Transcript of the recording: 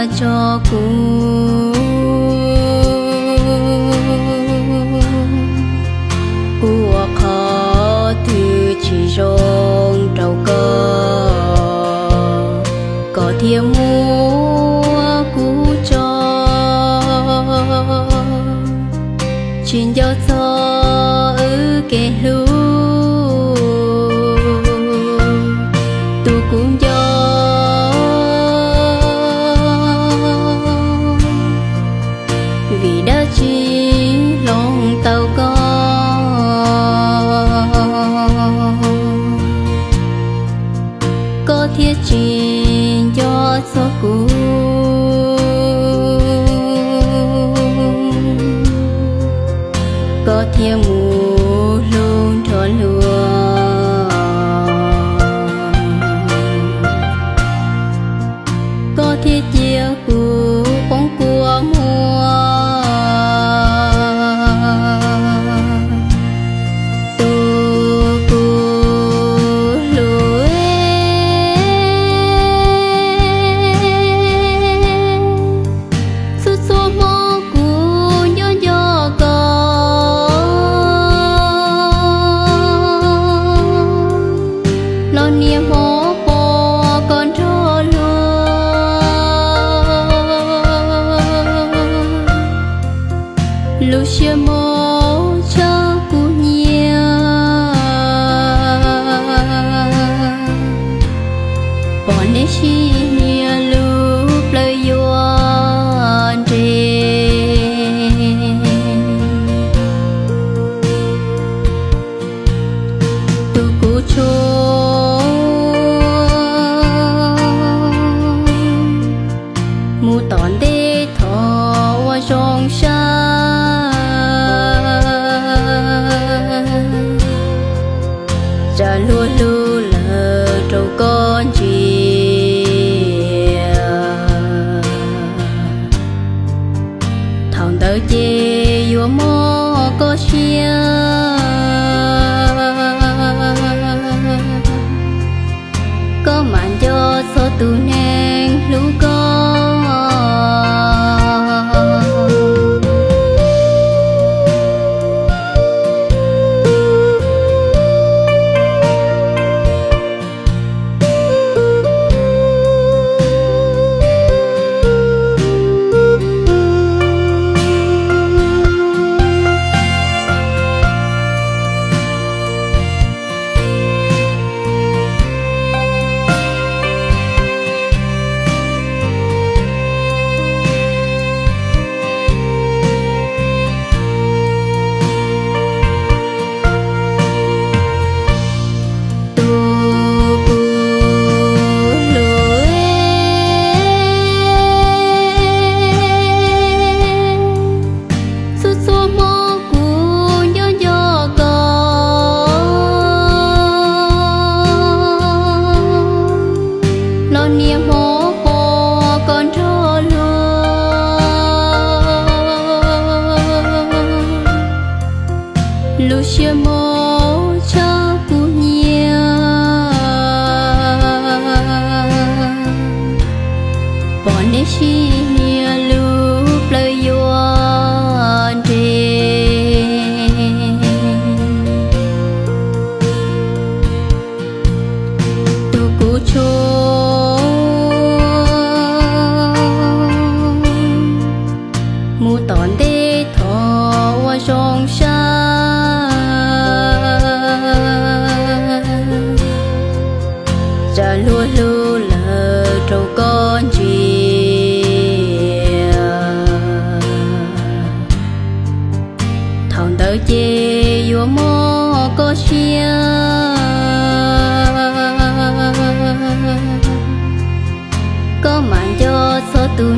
tso kuv, kuv ua qhov twg tsis zoo rau koj, koj thiaj muab kuv tso, tsis nco txog wb kev hlub. Tus kuv nco, vim dab tsi hloov tau koj, koj thiaj tsis nco txog kuv, koj thiaj mus hlub nrog luag, koj thiaj cia kuv poob kua muag. Tus kuv hlub, txhua txhua hmo kuv nco nco koj, los niaj hmo pom koj nrog luag, lub siab mob tshaj kuv nyiam. Pom neb sib hnia lub plawv yuav nres, tus kuv tshua mus tom ntej thov ua zoo saib, tsam luag hlub lawm rau koj ntsia, thaum ntawd ces yuav mob koj siab, koj mam nco txog tus neeg hlub koj. Tus kuv hlub, txhua txhua hmo kuv nco nco koj, los niaj hmo pom koj nrog luag, lub siab mob tshaj kuv nyiam. Pom neb sib hnia lub plawv yuav nres, tus kuv tshua mus tom ntej thov ua zoo saib, tsam luag hlub lawm rau koj ntsia, thaum ntawd ces yuav mob koj siab, koj mam nco txog tus